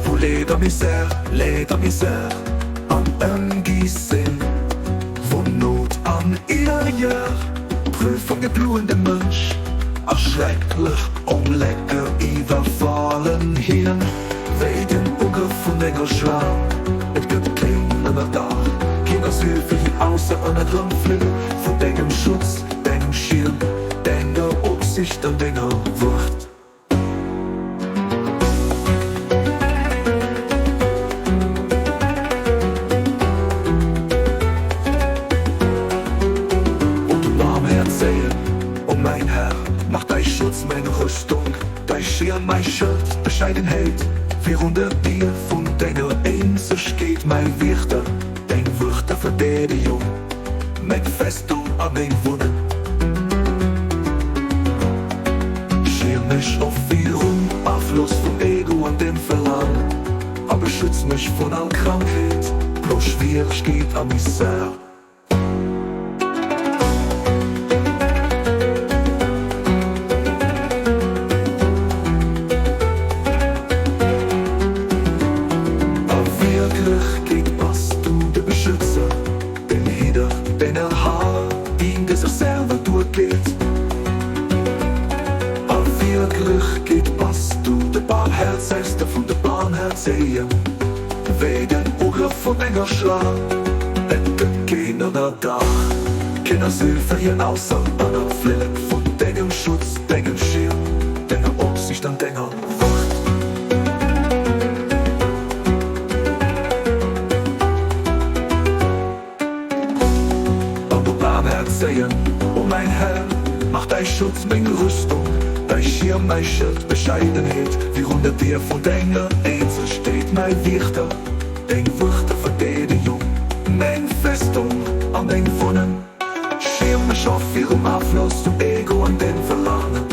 Wou Leed a Misär, Leed a Misär an ëmgi sinn, wou Nout an Ierger Prüfung geploen de Mënsch a schrecklech Onglécker iwwerfalen hien wéi den Ugrëff vun enger Schlaang. Et gëtt keen Ënnerdaach, keen Asyl fir hien ausser ënner dem Flill vun dengem Schutz, dengem Schierm, denger Opsicht an denger Wucht. O du Barmhäerzege, o mäin Här, mach däi Schutz meng Rüstung, däi Schierm mäi Schëld, Bescheidenheet virun der Dier vun denger Eenzegkeet, mäi Wiechter, deng Wuert a Verdeedegung, meng Festung a meng Wunneng. Schierm mech of virum Afloss vum Ego an dem Verlaangen a beschütz mech vun all Krankheet, Plo, Schwieregkeet a Misär. A Wierklechkeet bass du de Beschützer, den Hidder, den Erhaler, deen de sech selwer duergeet. A Wierklechkeet bass du de Barmhäerzegste vun de Barmhäerzegen, wéi den Ugrëff vun enger Schlaang. Et gëtt keen Ënnerdaach, keen Asyl fir hien ausser ënnert d'Flillek vun dengem Schutz, dengem Schierm, denger Opsiicht an denger Wucht. An du Barmhäerzegen, o mäin Här, mach däi Schutz meng Rüstung, däi Schierm mäi Schëld, Bescheidenheet virun der Dier vun denger Eenzegkeet, mäi Wiechter, deng Wuert der Verdeedegung, meng Festung a meng Wunneng. Schierm mech of virum Afloss vum Ego an dem Verlaangen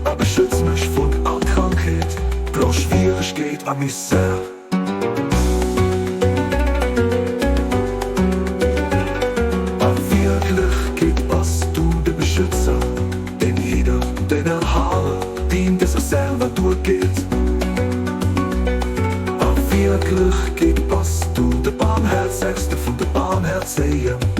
a beschütz mech vun all Krankheet, Plo, Schwieregkeet a Misär. A Wierklechkeet bass du de Beschützer, den Hidder, den Erhaler, deen de sech selwer duergeet. A Wierklechkeet bass du de Barmhäerzegste vun de Barmhäerzegen.